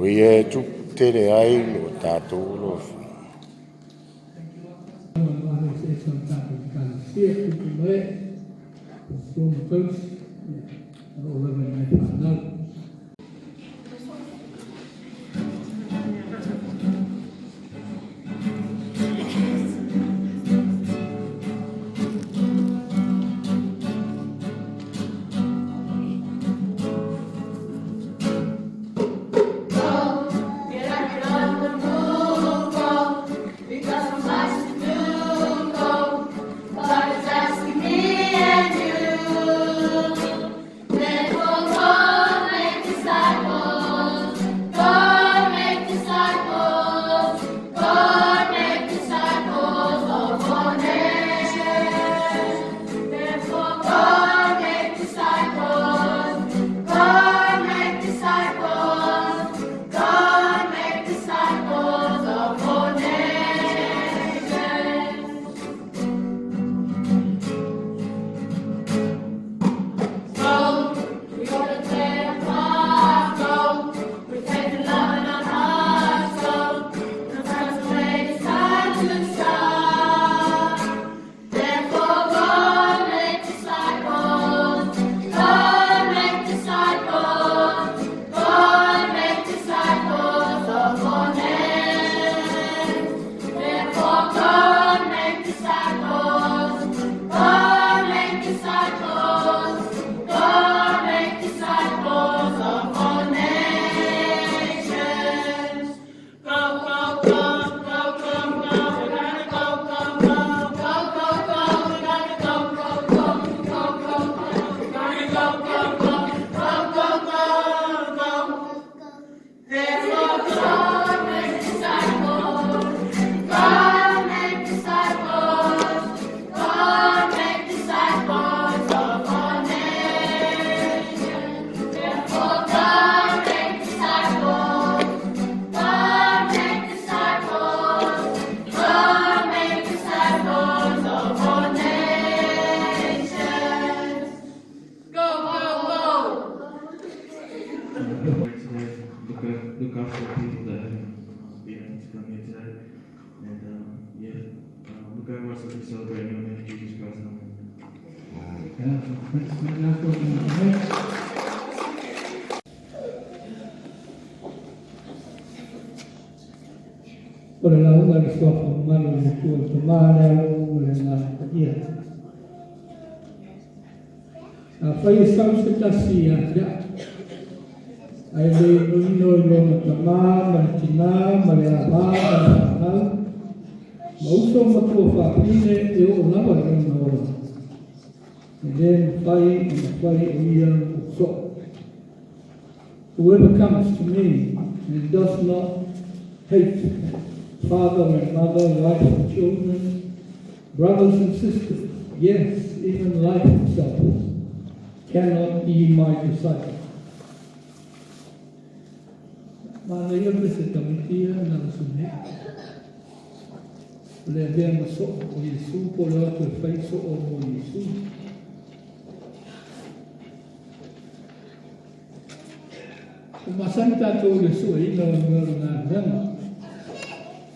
O ia e tupu tele ai lo tatou alofa. O le lauga i le Suafa Mamalu o le Atua le Tama, le Alo ma le Agaga Paia. Afai e sau se tasi ia te au, ae le inoino i lona tama ma le tinā ma le ava ma le fanau, ma uso ma tua faafine e oo lava i lona ola, e le mafai ona fai o ia lou soo. Whoever comes to me and does not hate father and mother, wife and children, brothers and sisters, yes, even life itself, cannot be my disciple. Manaia le se tamaiti ia na o sune. O le avea ma soo o Iesu po o le o atu e fai soo mo Iesu. Ua masani tatou i le sueina o le mea o le galuega.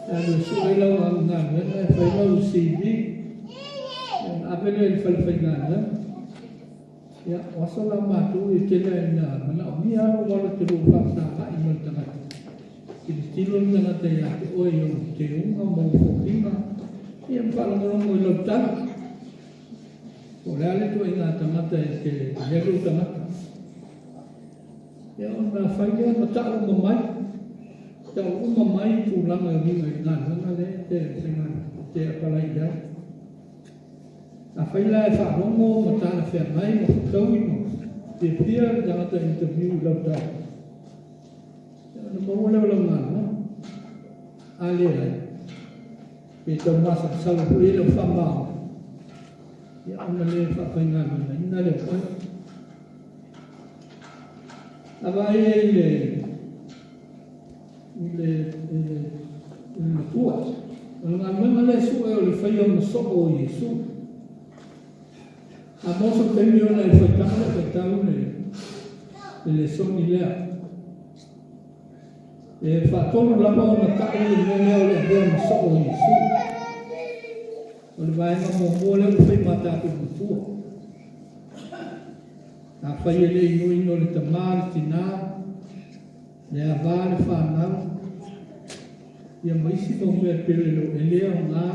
E alu e sue lau galuega e fai lau CV, ia ona ave lea i le fale faigaluega. Ia, o aso la matou e tele lava ina manaomia lava lou alo e te lua faafesagai ma le tagata. Tilotilo le tagata ia te oe i ou teuga ma ou foliga, ia ma faalogologo i lau tala. Po o le a le ituaiga tagata e te i ai lou tagata. Ia ona fai lea ma tau uma mai, tau uma mai tulaga e uiga i le galuega lea e te te apalai i ai. Afai la e faalogo ma talafeagai ma fetaui ma fiafia le tagata interview i lau tala, ia ona maua lea o lau galuega. A leai, pe tau masalosalo foi ai lau faamaoni, ia ona le faafaigaluegaina lea o oe. A vaai ai i le, i le, i le, i le matua, o le galuega lea sue o le faia ma soo o Iesu. A maua sau taimi ona e faitau le faitau le, le lesoni lea. E faatolu lava ona tau le mea lea o le avea ma soo o Iesu. O le vaega muamua lea ua fai ma tatou matua. Afai e le inoino le tamā le tinā, le avā le fanau, ia ma isi mau mea e pei o e le aoga,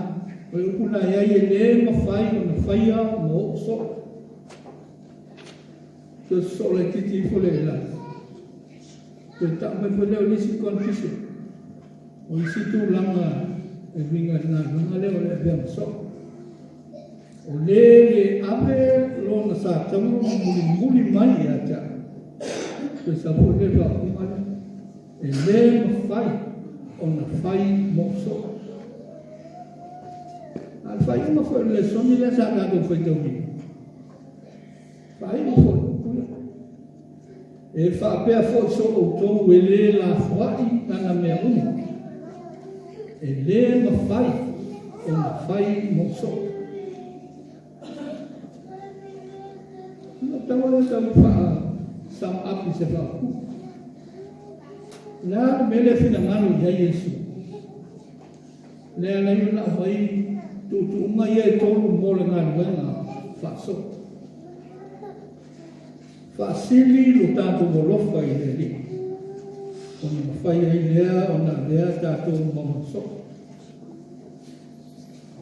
o le upu na i ai e le mafai ona faia ma oo soo. Toe sosoo laitiiti ifo lea i lalo. Toe tau mai foi lea o nisi condition, o isi tulaga e uiga i le galuega lea o le avea ma soo. O le le ave lona satauro ma mulimuli mai ia te au, toe sau foi lea faaupuga lea, e le mafai ona fai mo soo. A o le faaiuga foi o le lesoni lea sa tatou faitauina, faaiu foi upu ia. E faapea foi so outou e le lafoai ana mea uma, e le mafai ona fai mo soo. Ona tau lea tau faa sum up i se faaupuga. O le a le mea lea e finagalo i ai Iesu? Lea e ala ai ona aumai tuutuuga ia e tolu mo le galuega faasoo. Faasili lo tatou alofa i le Alii, ona mafai ai lea ona avea tatou ma ona soo.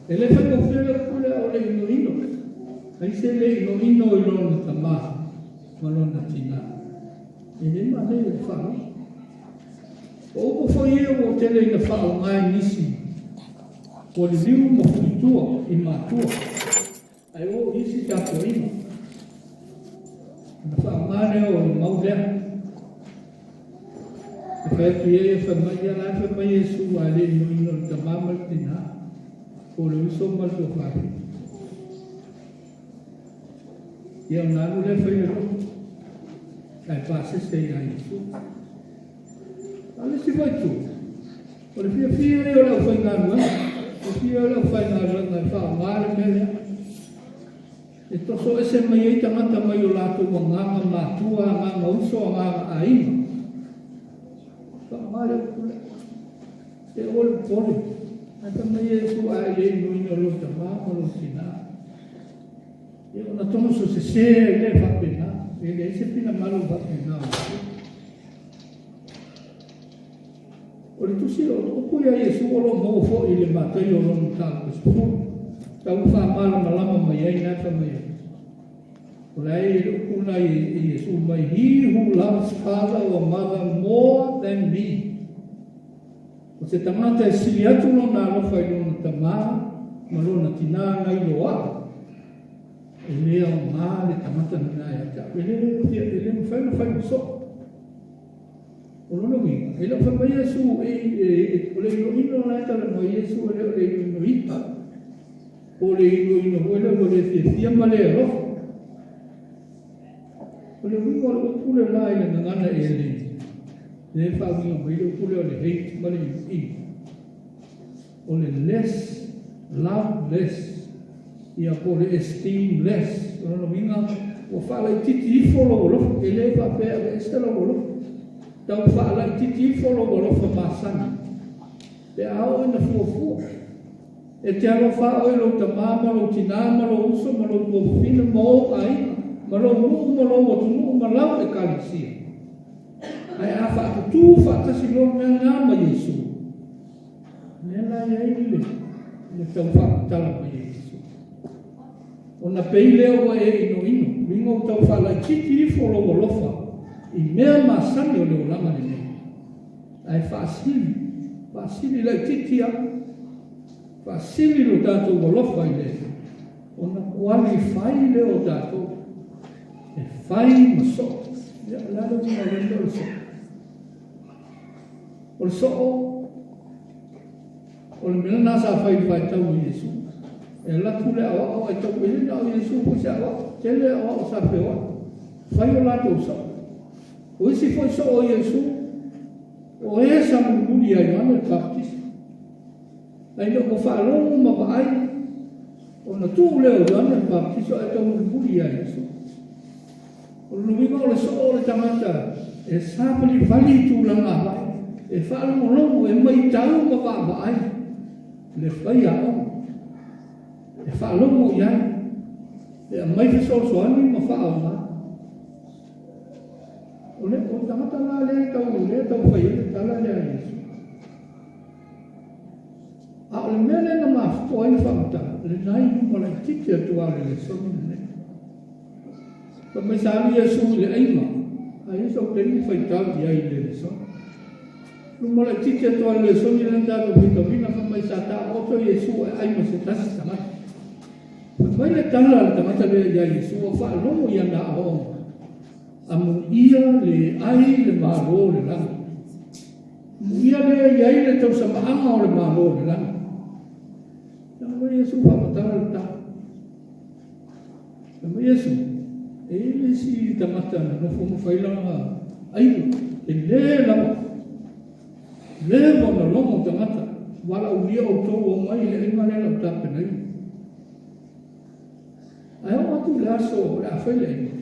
E le faigofie le upu lea o le inoino. Ai se le inoino i lona tamā ma lona tinā. E le manaia i le faalogo. O upu foi ia ua tele ina faaaoga e nisi ua liliu ma fulitua i matua ae o i isi tapuaiga. Ona faaaoga lea o le mau lea. E fai atu ia ia fai mai, ia la e fai mai Iesu a le inoino i le tamā ma le tinā, po o le uso ma le tuafafine. Ia ona alu lea fai le lotu, ae pasese ia Iesu. A o le isi foi itu, o le fiafia ia o le aufaigaluega, fiafia o le aufaigaluega e faaaoga le mea lea. E toso ese mai ai tagata mai o latou agaga matua, agaga uso, agaga aiga. Faaaoga le upu lea. E aua le popole. Ae fai mai Iesu, a e le inoina lou tamā ma lou tinā. Ia ona toso sesē ai lea faapena. E leai se finagalo faapena o Iesu. O le tusi o upu ia Iesu o lo o maua foi i le Mataio o lona mataupu e 10, tau faamalamalama mai ai na e fai mai ai. O la e i le upu na i Iesu mai, He who loves father or mother more than me. O se tagata e sili atu lona alofa i lona tamā ma lona tinā nai lo au, e le aoga le tagata lena ia te au. E le, e le mafai ona fai ma soo. O lona uiga, e le o fai mai Iesu, e, e, o le inoino la e talanoa Iesu e le o le inoino i'a, po o le inoino foi lea ua le fiafia ma le alofa. O le uiga o le upu lena i le gagana eleni, lea e faauiga mai le upu lea o le hate ma le inoino. O le less, love less, ia po o le esteem less. O lona uiga, ua faalaitiiti ifo lou alofa, e le faapea e aveese lou alofa. Tau faalaitiiti ifo lou alofa masani, pe a oo ina fuafua. E te alofa oe i lou tamā ma lou tinā ma lou uso ma lou tuafafine ma ou aiga ma lou nuu ma lou atunuu ma lau ekalesia. Ae a faatutū faatasi loa mea na ma Iesu, lea la e i ai le, le tau faamatala mai e Iesu. Ona pei lea ua e inoino, uiga ua tau faalaitiiti ifo lou alofa i mea masani o le olaga lenei. Ae faasili, faasili laitiiti lava, faasili lo tatou alofa i le ona qualify lea o tatou e fai ma soo. Ia, o le a le uiga o lea mea o le soo? O le soo, o le mea lena sa fai i le vaitau o Iesu. E alu atu le aoao ae tau, e le na o Iesu foi se aoao, tele aoao sa feoai, fai o latou soo. O isi foi soo o Iesu, o e sa mulimuli ia Ioane le Baptista. Ae ina ua faalogo ma vaai, ona tuu lea o Ioane le Baptista ae tau mulimuli ia Iesu. O lona uiga o le soo o le tagata e savalivali i tulaga aoao. E faalogologo, e maitau ma vaavaai le faiaoga. E faalogo i ai, e aumai fesoasoani ma faaaoga. O le o tagata la lea e tau lea e tau fai ai le tala lea a Iesu. A o le mea lea na mafua ai le faamatala, lena i luma laitiiti atu lava o le lesona lenei. Fai mai sa alu Iesu i le aiga, a i ai sou taimi faitau i ai i le lesona. Luma laitiiti atu lava o le lesona lea na tatou faitauina, fai mai sa taooto Iesu e ai ma se tasi tagata. Fai mai le tala a le tagata lea ia Iesu, ua faalogo i ana aoaoga, Amuia le ai le Malo o le lagi. Amuia lea e i ai le tausamaaga o le Malo o le lagi. Fai mai Iesu faamatala le tala. Fai mai Iesu, e i ai le isi tagata na nofo ma fai lana aiga, tele lava. Leva ona logo tagata, valaaulia outou omai i le aiga lea na ou tapenaina. Ae oo atu i le aso o le a fai le aiga,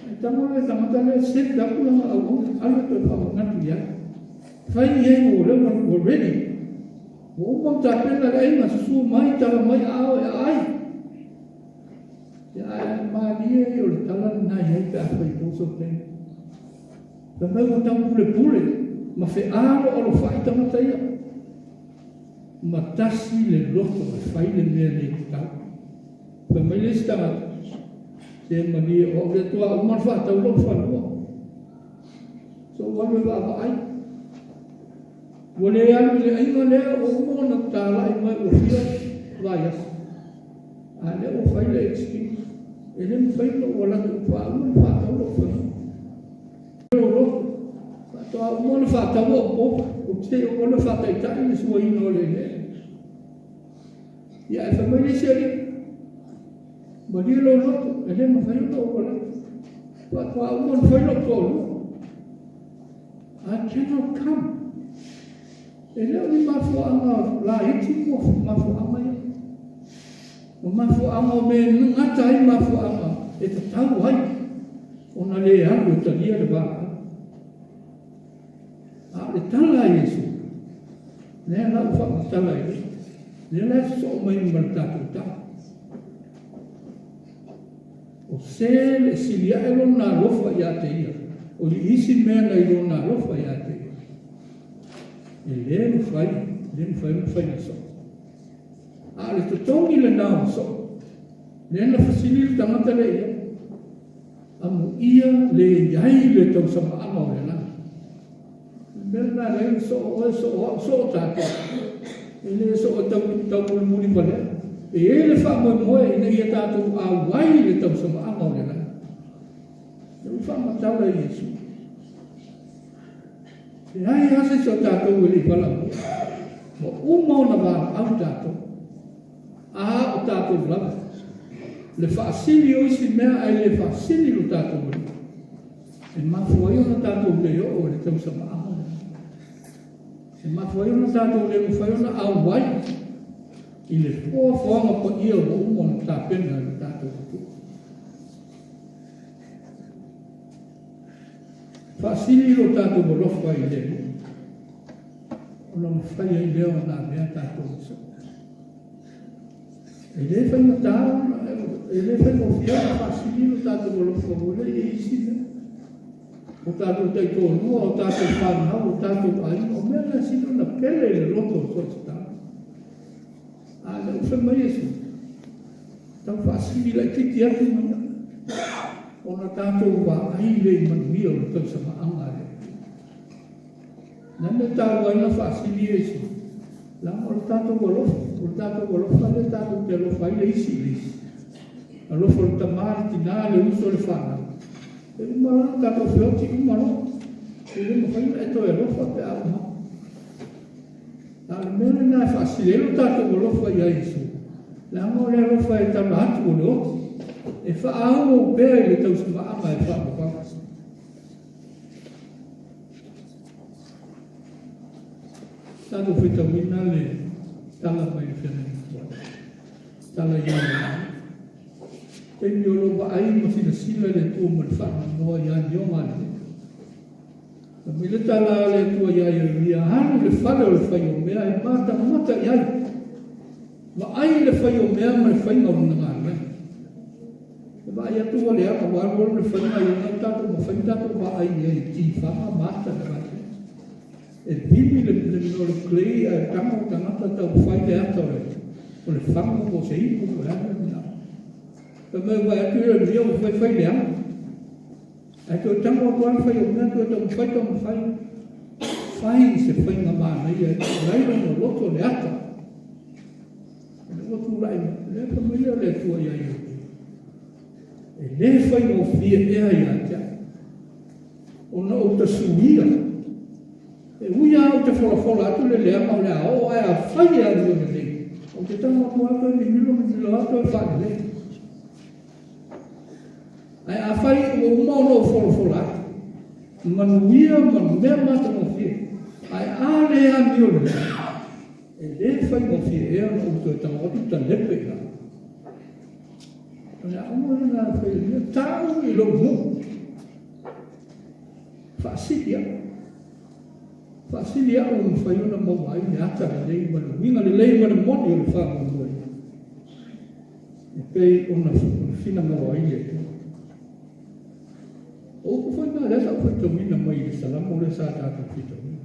ae tago le tagata lea send atu lana auauna, alu e toe faamanatu i ai. Fai i ai ua leva ua ready. Ua uma ona tapena le aiga, susu mai, tala mai aao e aai. Ia ae malie ia o le tala lena e i ai pe a fai i sou taimi. Fai mai ua tau pulepule ma fealoalofa'i tagata ia. Ma tasi le loto e fai le mea le tatau. Fai mai le isi tagata, Se malie o au lea toa uma ona faatau lou fanua. So ua alu e vaavaai. Ua le alu i le aiga lea ua uma ona talai mai ua fia vaiaso. A lea ua fai le excuse. E le mafai ona ou alu atu faatoa uma ona faatau lou fanua. Lou loto. Faatoa uma ona faatau ou povi. Ou te ou alu e faataitai le suaina o le eleele. Ia ae fai mai le isi alii, malie lou loto, e le mafai ona ou alu atu. Faatoa uma ona fai lou toalua. I cannot come. E le o ni mafuaaga laiti mo mafuaaga ia. O mafuaaga o mea e gata ai mafuaaga e tatau ai ona le alu e talia le valaau. A o le tala a Iesu, lea la ua faamatala i ai, lea la e sosoo mai ma le tatou tala. O se le sili ae lona alofa ia te ia, o li isi mea nai lona alofa ia te ia. E le mafai, le mafai ona fai soo. A o le totogi lena o soo, lea na fesili le tagata lea i ai, amuia le i ai le tausamaaga o le lagi. O le mea lena e leai soo oe, soo au, soo tatou. E le soo e tau taumulimuli valea. E i ai le faamoemoe ina ia tatou auai i le tausamaaga o le lagi. Lea ua faamatala e Iesu. E leai lava se isi o tatou e le i valaaulia. Ua uma ona valaau tatou. A o tatou lava. Le faasili o isi mea ae le faasili lo tatou Alii. E mafua ai ona tatou le oo i le tausamaaga lea. E mafua ai ona tatou le mafai ona auai i le foafoaga paia ua uma ona tapena e lo tatou Atua. Faasili lo tatou alofa i le Alii, ona mafai ai lea ona avea tatou ma soo. E le faigata, e le faigofie ona faasili lo tatou alofa ua le i ai isi mea. O tatou taitoalua, o tatou fanau, o tatou aiga, o mea na e sili ona pele i le loto o so o se tagata. A lea ua fai mai Iesu, tau faasili laitiiti atu ma ia, ona tatou vaai lea i manuia o le tausamaaga a le Atua. Na mea taua ai na faasili Iesu, leaga o le tatou alofa, o le tatou alofa lea tatou te alofa ai le isi i le isi. Alofa o le tama, le tina, le uso, le fanau. E uma loa ona tatou feoti uma loa. E le mafai ona e toe alofa pe a uma. A o le mea lena e faasili ai lo tatou alofa ia Iesu, leaga o le alofa e tala atu o le oti, e faaauau pea i le tausamaaga e faavavau. Tatou faitauina le tala mai le feagaiga tuai. Tala ia le taimi o lo o vaai ma silasila le Atua ma le faanoanoa i amioga a le nuu. Fai mai le tala a le Atua iā Ieremia, Alu i le fale o le fai o mea e matamata i ai, vaai le fai o mea ma le faiga o lona galuega. E vaai atu ua leaga, ua alualu le faiga ia na tatou mafai ona tatou vaai i ai i tifaga ma ata i le vaitaimi. E vili le mea o le clay ae tago le tagata tau fai le ata o le fago po o se ipu po o le a le mea e manao. Fai mai ua vaai atu Ieremia ua fai fai leaga. Ae toe tago atu lava le fai o mea toe taumafai taumafai fai i se faiga manaia e tuu ai lona loto le ata. Ina ua tulai mai, lea fai mai lea o le Atua ia Ieremia, E le faigofie ea ia te au ona ou tasuia, e ui lava ou te folafola atu le leaga o le a oo, ae afai e amio lelei, ou te tago atu lava toe mimilo mimilo lava toe faalelei. Ae afai ua uma ona ou folafola atu, manuia ma mea matagofie, ae a le amio lelei, e le faigofie ea ona ou toe tago atu talepe i lalo. O le aoga lena e fai ai, tau i lou nuu, faasili au. Faasili au e mafai ona maua ai le ata lelei ma le uiga lelei ma le moni o le faamoemoe e pei ona finagalo ai le Atua. O upu foi na lea sa ou faitauina mai i le Salamo lea sa tatou faitauina.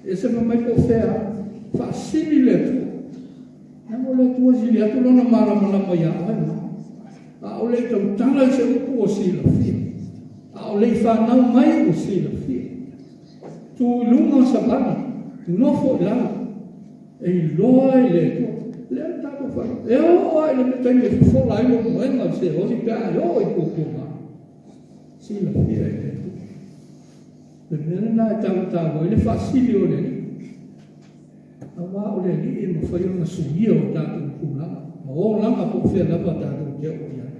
E ese ma mai po o fea, faasili le Atua. Leaga o le Atua e sili atu lona malamalama ia oe ma au. A o le i tautala i se upu ua silafia, a o le i fanau mai ua silafia. Tu i luga o savali, nofo i lalo, e iloa e le Atua. Lea le tatou faalogo. E oo lava i le taimi e fofola ai lou moega i Seoli pe a e oo i puapuaga, silafia e le Atua. O le mea lena e tautaua ai le faasili o le Alii. Aua o le Alii e mafai ona suia o tatou tulaga ma olaga po o fea lava tatou te oo i ai.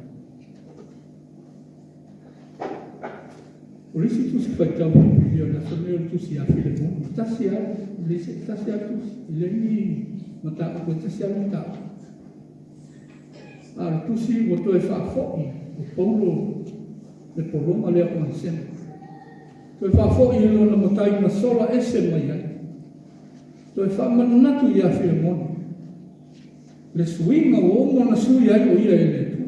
O le isi tusi faitau filifilia o le aso lenei o le tusi ia Filemona. Tasi lava, le isi, tasi lava le tusi, e leai ni mataupu, e tasi lava le mataupu. A o le tusi ua toe faafoi e Paulo le pologa lea o Onesemo. Toe faafoi i lona matai na sola ese mai ai. Toe faamanatu ia Filemona le suiga ua uma ona sui ai o ia e le Atua.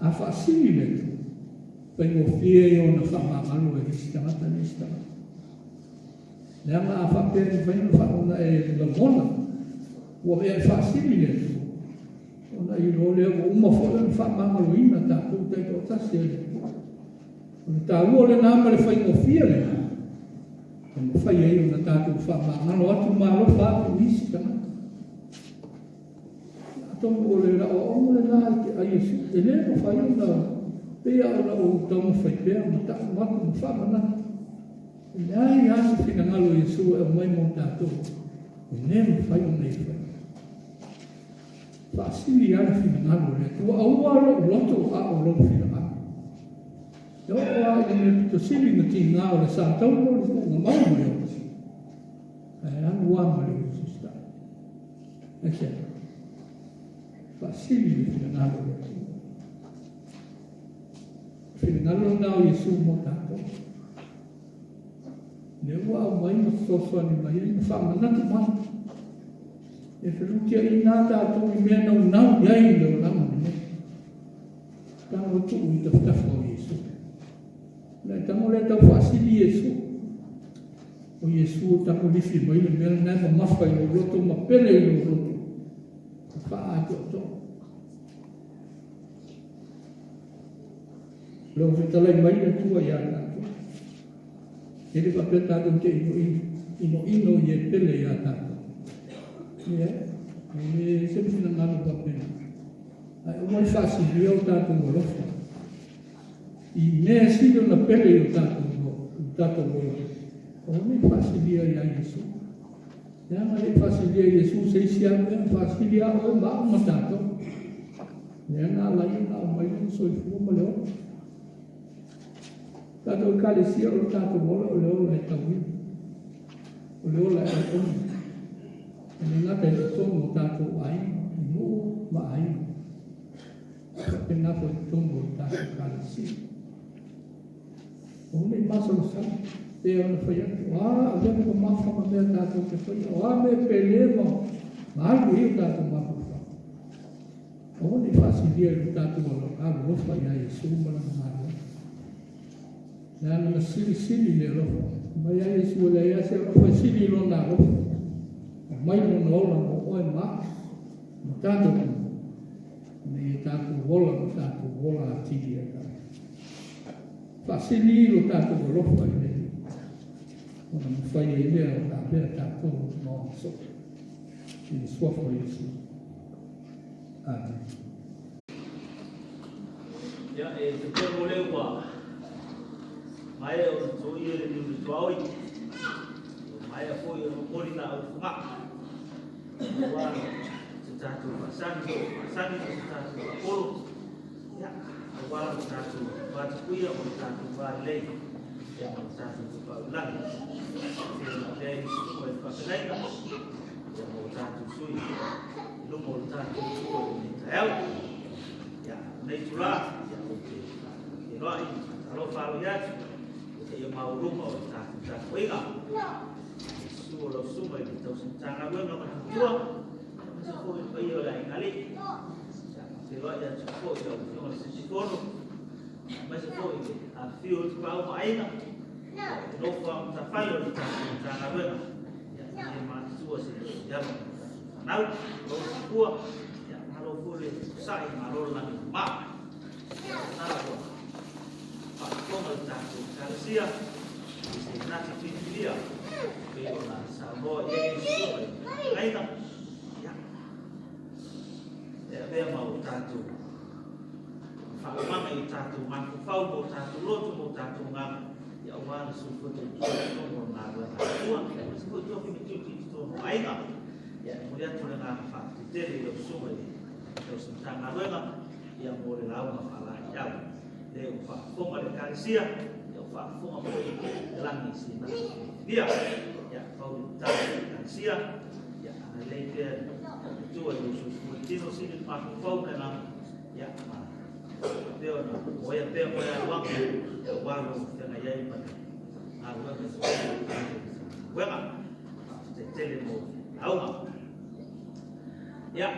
A faasili le Atua, faigofie ia ona faamagalo e isi tagata le isi tagata. Leaga a faapea e mafai ona e lagona ua e faasili le Atua, ona iloa lea ua uma foi ona faamagaloina tatou taitoatasi e le Atua. O le taua lena ma le faigofie lena e mafai ai ona tatou faamagalo atu ma alofa atu i isi tagata. Atonu o le aoaoga lena a Iesu, e le mafai ona pei lava ona ou taumafai pea ma tau atu ma faamanatu. E leai lava se finagalo o Iesu e aumai mo tatou, e le mafai ona ia faia. Faasili lava le finagalo o le Atua, aua lou loto a o lou finagalo. E oo lava i le mea pito sili ona tiga o le sa taua o le tuuga mau mai o Iesu. Ae alu lava ma le ususitaʻi. Aisea? Faasili le finagalo o le Atua. O finagalo lena o Iesu mo tatou. Lea ua aumai ma fesoasoani mai ai ma faamanatu mai. E felutiaina lava tatou i mea naunau i ai i le olaga lenei. Tago tuu i tafatafa o Iesu. Na e tago lea tau faasili Iesu. O Iesu o tago lifi mai le mea lena e mamafa i lou loto ma pele i lou loto. E faaatoatoa. O lo o fetalai mai le Atua ia tatou. E le faapea tatou te inoino i e pele ia tatou. Ia, e le se finagalo faapena. Ae aua le faasilia o tatou alofa i mea e sili ona pele i o tatou ola. Aua ne i faasilia ia Iesu. Leaga le i faasilia Iesu se isi lava mea, faasili lava oe ma au ma tatou. Lea na ala ai ona aumai lona soifua ma le ola. Tatou Ekalesia o le tatou ola o le ola e tauina. O le ola e auauna. E le gata i totonu o tatou aiga, i nuu ma aiga. Faapena foi i totonu o le tatou Ekalesia. Aua ne i masalosalo, pei ona fai atu, o a avega mamafa ma mea tatou te faia, o a mea pele ma alu i ai o tatou mafaufau. Aua ne i faasilia i lo tatou alolofa ia Iesu ma Lana galuega. Leaga na silisili le alofa. Fai mai ia Iesu e leai lava se alofa e sili i Lona alofa. Aumai Lona ola mo oe ma au, ma tatou uma, ina ia tatou ola ma tatou ola atili ai lava. Faasili lo tatou alofa i le Alii, ona mafai ai lea ona avea tatou ma ona soo. I le Suafa o Iesu. Amene. Ia, e talitonu o lea ua maea ona toia le niu le tuaoi, ua maea foi ona momoli laau i Fogaa, aua se tatou faasani, faasani ma se tatou faapolo, ia, aua lo tatou vatapuia ma lo tatou va lelei, ia, ma lo tatou Tapaau i le Lagi. E ona avea ai susuga i le faafeagaiga, ia, ma o tatou sui i luma o le tatou Atua i lenei taeao. Ia, lenei itula, ia, ou te feiloai ma faatalofa aloaia atu i le paia maualuga o le tatou tapuaiga. Susu o lau susuga i le tausi Matagaluega ma le faletua, aemaise foi le paia o le aiga alii. Ia, faafeiloai atu foi i lau Afioga i le Taitaifono, aemaise foi le afifio o Tapaau ma Aiga, ia, le nofo a matafale o le tatou Matagaluega. Ia, e le matutua se ava ma le tatou fanau, malo le tupua, ia, malo foi le onosai, malo le lagi e mama. Ia, o lena ua faafofoga le tatou Ekalesia i se nati filifilia pei ona saunoa i ai Iesu i le feagaiga. Ia, e avea ma o tatou faaumaga i o tatou mafaufau ma o tatou loto ma o tatou agaga, ia aua le soifua tautua i totonu o le galuega a le Atua, aemaise foi tofi ma tiute i totonu o aiga. Ia, e momoli atu le agaga faafetai tele i lau Susuga i le Tausi Matagaluega, ia mo le lauga faalaeiau. Lea ua faafofoga le Ekalesia, ia ua faafofoga foi le lagi i se nasi filifilia. Ia, pau le tatalo i le Ekalesia, ia agalelei pea le Atua i lou soifua i le tino, sili le mafaufau ma le agaga, ia, ma faapea ona moea pea moe aluaga, ia aua lou feagai ai ma le galuega i totonu o le tatou Matagaluega. Faafetai tele mo lauga. Ia,